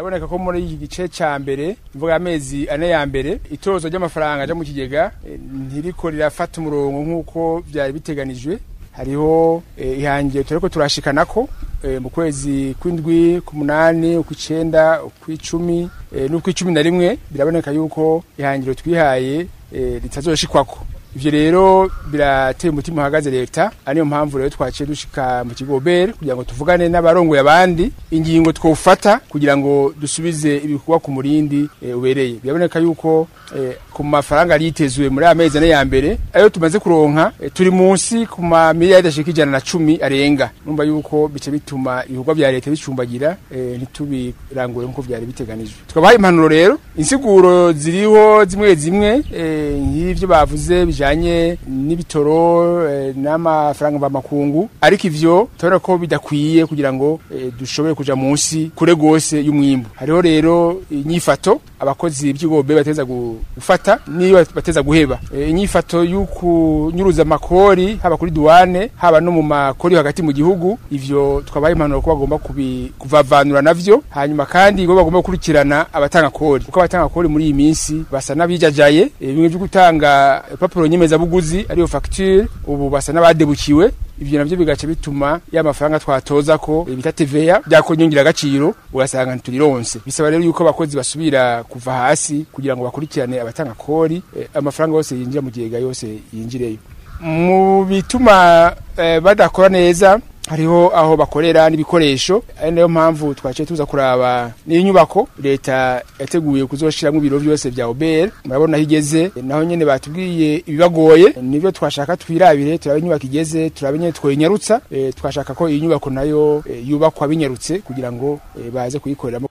Biraboneka ko muri iki gice ca mbere, mvuga amezi 4 ya mbere, itozo ry'amafaranga aja mu kigega ntiriko rirafata umurongo nk'uko vyari biteganijwe. Hariho ihangiro turiko turashikanako mu kwezi kw'indwi, k'umunani, ukw'icenda, ukw'icumi n'ukw'icumi na rimwe. Biraboneka yuko ihangiro twihaye ritazoshikwako. Ivyo rero birateye umutima uhagaze leta, ariyo mpamvu rero twaciye dushika mu kigo OBR kugira ngo tuvugane n'abarongoye abandi ingingo twofata kugira ngo dusubize ibikorwa ku murindi ubereye. Biraboneka yuko ku mafaranga yitezwe muri amezi 4 ya mbere ayo tumaze kuronka turi munsi ku ma miliyari ashika 110 arenga. Numva yuko bice bituma ibikorwa vya leta bicumbagira, ntitubirangure nkuko vyari biteganijwe. Tukabaha impanuro rero, insiguro ziriho zimwe zimwe nk'ivyo bavuze bijanye n'ibitoro n'amafaranga mvamakungu, ariko ivyo turabona ko bidakwiye kugira ngo dushobore kuja munsi kure gose y'umwimbu. Hariho rero inyifato abakozi b'ikigo OBR bateza gufata niyo bateza guheba. Inyifato y'ukunyuruza amakori haba kuri duwane haba no mu makori hagati mu gihugu, ivyo twabaye impanuro ko bagomba kuvavanura navyo. Hanyuma kandi bo bagomba gukurikirana abatanga kori, kuko abatanga kori muri iyi minsi basa n'abijajaye bimwe byo gutanga papuro nyemezabuguzi ariyo facture, ubu basa n'abadebukiwe. Ivyo navyo bigaca bituma ya mafaranga twatoza ko bita TVA byakonyongera agaciro, ugasanga ntiturironse. Bisaba rero yuko abakozi basubira kuva hasi kugira ngo bakurikirane abatanga kori, amafaranga yose yinjira mu kigega yose yinjireyo. Mu bituma badakora neza hariho aho bakorera n'ibikoresho, ari nayo mpamvu twaciye tuza kuraba n'inyubako leta yateguye kuzoshiramwo ibiro vyose vya OBR. Murabona aho igeze, naho nyene batubwiye ibibagoye, nivyo twashaka twirabire, turabe inyubako igeze, turabe nyene twoyinyarutsa. Twashaka ko iyi nyubako nayo yubakwa binyarutse kugira ngo baze kuyikoreramo.